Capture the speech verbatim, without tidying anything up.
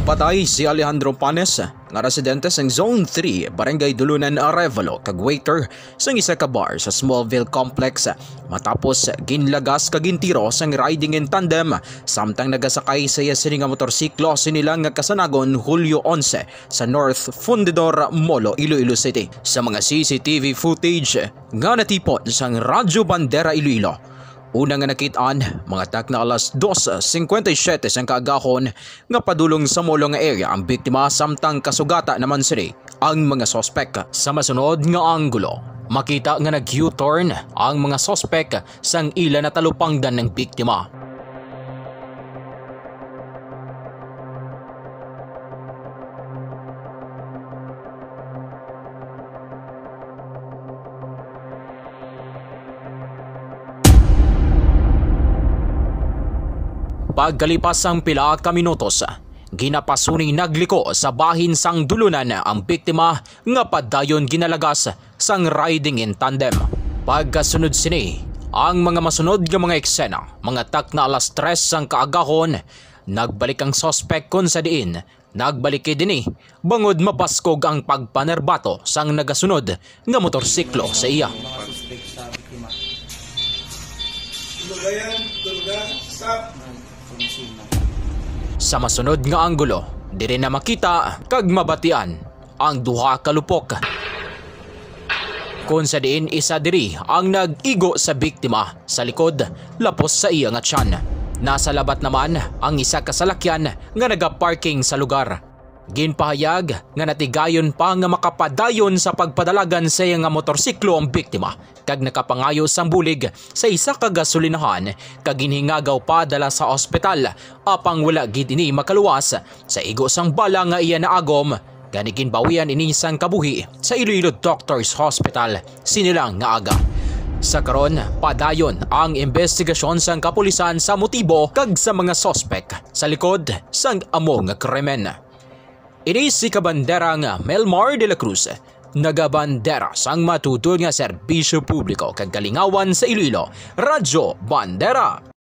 Patay si Alejandro Panes, nga residente sang Zone three, Barangay Dulunan, Arevalo, kag waiter sang isa ka bar sa Smallville Complex, matapos ginlagas kag gintiro sang riding in tandem samtang nagasakay sa iya sini nga motorsiklo sini lang nga kasanagon, Hulyo onse, sa North Fundidor, Molo, Iloilo City. Sa mga C C T V footage nga natipon sang Radyo Bandera Iloilo, una nga nakit-an, mga takna alas dos cincuenta y siete sang kaagahon, nga padulong sa Molo nga area ang biktima, samtang kasugata naman sini ang mga suspek. Sa masunod nga anggulo, makita nga nag-U-turn ang mga suspek sang ila natalupangdan ng biktima. Pagkalipas sang pila ka minutos, ginapasuni nagliko sa bahin sang Dulunan ang biktima nga padayon ginalagas sang riding in tandem. Pagkasunod sini, ang mga masunod nga mga eksena, mga takna alas tres sang kaagahon, nagbalik ang suspek, kon sa diin nagbalik gid ini bangod mabaskog ang pagpanerbato sang nagasunod nga motorsiklo sa iya. Mga suspek sa biktima. Tulugayan, tuluga, stop. Sa masunod nga anggulo, diri na makita kag mabatian ang duha ka lupok, kon sa diin isa diri ang nag-igo sa biktima sa likod, lapos sa iya nga tiyan. Nasa labat naman ang isa ka salakyan nga nagaparking sa lugar. Ginpahayag nga natigayon pa nga makapadayon sa pagpadalagan sa iya nga motorsiklo ang biktima, kag nakapangayo sang bulig sa isa ka gasolinahan kag ginhingagaw pa dala sa ospital, apang wala gid ini makaluwas sa igo sang bala nga iya naagom. Gani ginbawian ini sang kabuhi sa Iloilo Doctors Hospital sini lang nga aga. Sa karon, padayon ang imbestigasyon sang kapulisan sa motibo kag sa mga suspek sa likod sang amo nga krimen. Ini si Kabanderang Melmar de la Cruz, nagabandera sang matuod nga serbisyo publiko kag kalingawan sa Iloilo, Radyo Bandera.